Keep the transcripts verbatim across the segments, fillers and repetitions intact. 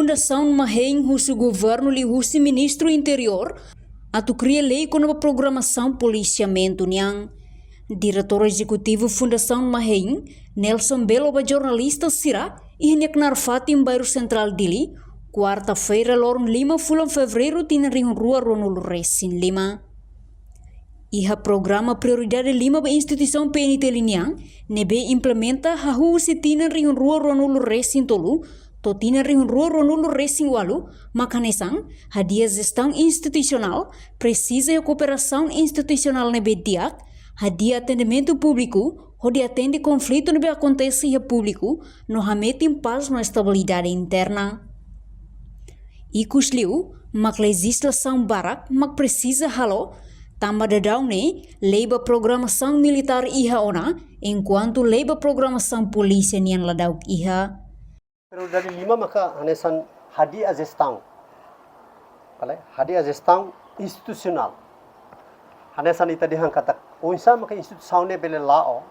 Fundasaun Mahein husu governu liuhusi Ministru Interiór atu kria lei kona-ba programasaun polisiamentu nian. Diretór Ezekutivu Fundasaun Mahein, Nelson Belo, ba jornalista sira iha nia knaar fatin, bairru Sentrál Dili, kuarta-feira, loron lima fulan Fevereiru, tinan rihun rua ruanulu resin lima. Iha programa prioridade lima ba instituisaun P N T L nian, ne'ebé implementa hahú husi tinan rihun rua ruanulu resin tolu to'o tinan rihun rua ruanulu resin ualu, mak hanesan hadi'a jestaun institusionál, presiza iha kooperasaun institusionál ne'ebé di'ak, hadi'a atendimentu públiku hodi atende konflitu ne'ebé akontese iha públiku, no hametin pás no estabilidade interna. Ikusliu, mak lejizlasaun barak mak presiza halo, tanba daudaun ne'e lei ba programasaun militár iha ona, enkuantu lei ba programasaun polísia nian ladauk iha. Prioridade lima maka hanesan hadi'a jestaun. Kala, hadi'a jestaun institusionál. Hanesan ita dehan katak, oinsá maka instituisaun ne'e bele la'o,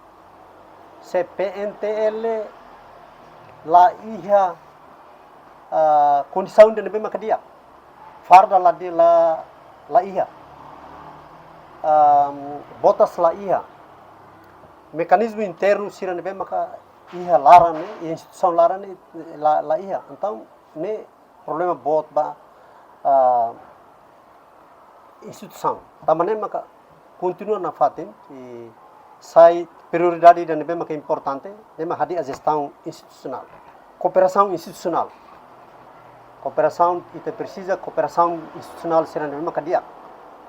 se P N T L la iha, ah, kondisaun ida ne'ebé maka di'ak. Farda la di la, la iha. Am, botas la iha. Mekanizmu internu sira ne'ebé maka iha laran ne'e, iha instituisaun laran ne'e, la, la iha. Entaun, ne'e problema boot ba, ah, instituisaun. Tanba ne'e maka kontinua nafatin, i sai prioridade ida ne'ebé maka importante, ne'e mak hadi'a jestaun institusionál. Kooperasaun institusionál. Kooperasaun, ita presiza kooperasaun institusionál sira ne'ebé maka di'ak.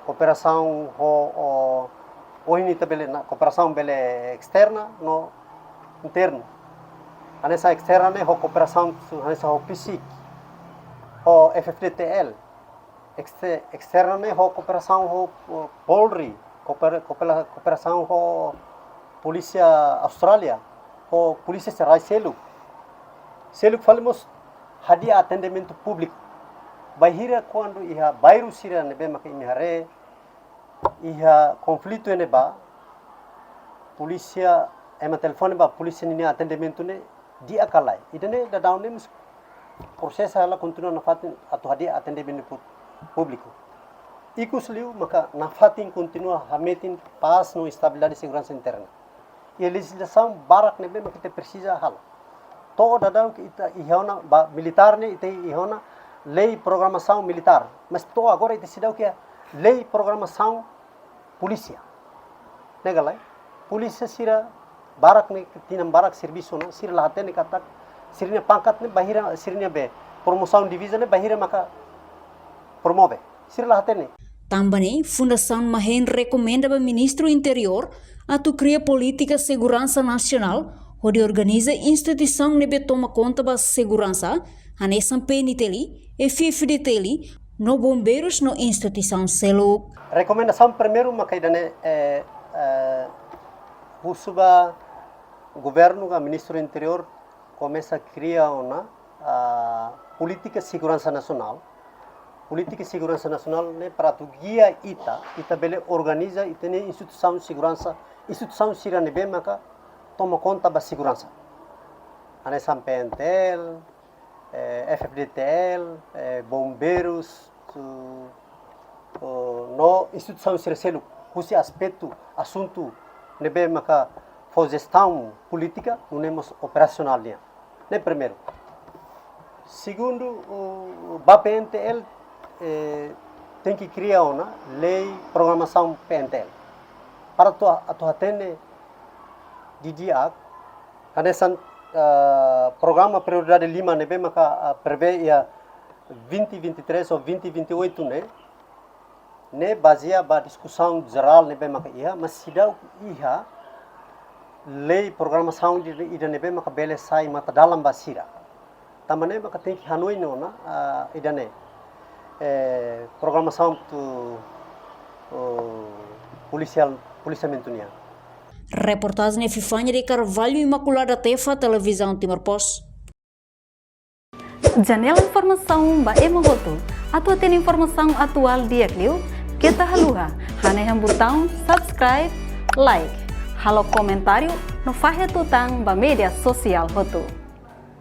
Kooperasaun ho, ho, ohin ita bele, na, kooperasaun bele esterna no internu. Hanesan esterna ne'e ho kooperasaun, hanesan ho PCIC, ho F F D T L. Este-, esterna ne'e ho kooperasaun ho, ho Polri, kooper-, koopera-, kooperasaun ho Polísia Austrália, ho polísia sira seluk. Seluk fali mós hadi'a atendimentu públiku. Bainhira kuandu iha bairru sira ne'ebé maka imi haree, iha konflitu iha ne'ebá, polísia, ema telefone ba polísia ninia atendimentu ne'e di'ak ka lae. Ida-ne'e daudaun ne'e mós prosesa hela kontinua nafatin atu hadi'a atendimentu pú-, públiku. Ikusliu maka nafatin kontinua hametin pás no estabilidade seguransa interna. Iha lejizlasaun barak ne'ebé maka ita presiza halo. To'o daudaun ke ita iha ona ba militár ne'e, ita iha ona lei programasaun militár. Mas to'o agora ita seidauk iha lei programasaun polísia. Ne'e ka lae, polísia sira barak ne'e tinan barak servisu ona, sira la hatene katak sira-nia pangkat ne'e bainhira, sira-nia be promosaun, divisa ne'e bainhira maka promove. Sira la hatene. Tanba ne'e, Fundasaun Mahein rekomenda ba Ministru Interiór atu kria polítika seguransa nasionál hodi organiza instituisaun ne'ebé toma konta ba seguransa, hanesan P N T L, F F D T L, no bombeirus no instituisaun seluk. Rekomendasaun primeiru maka ida-ne'e, eh, eh, husu ba governu ka Ministru Interiór komesa kria ona, ah, polítika seguransa nasionál. Polítika seguransa nasionál ne'e para atu gia ita, ita bele organiza ita-nia instituisaun seguransa, instituisaun sira ne'ebé maka toma konta ba seguransa. Hanesan P N T L, eh, F F D T L, eh, bombeirus, tu, oh, no instituisaun sira seluk, husi aspetu, asuntu ne'ebé maka fó jestaun polítika, nune'e mós operasionál nian. Ne'e primeiru. Segundu, oh, ba P N T L, eh, tenke kria ona lei programasaun P N T L. Para atu, atu hatene didi'ak, hanesan, ah, programa prioridade lima ne'ebé maka, ah, prevee iha vinte vinte e três ou vinte vinte e oito ne'e, ne'e bazeia ba diskusaun jerál ne'ebé maka iha, mas seidauk iha lei programasaun ida, ida ne'ebé maka bele sai matadalan ba sira. Tanba ne'e maka tenke hanoin ona, ah, ida-ne'e, eh, programasaun tu, oh, polisiál, polisiamentu nian. Reportajen Epifania de Carvalho, Imaculada Tefa, Televizaun Timor Post. Janela informasaun ba ema hotu. Atu hatene informasaun atuál di'ak liu, keta haluha hanehan butaun subscribe, like, halo komentáriu no fahe tutan ba média sosiál hotu.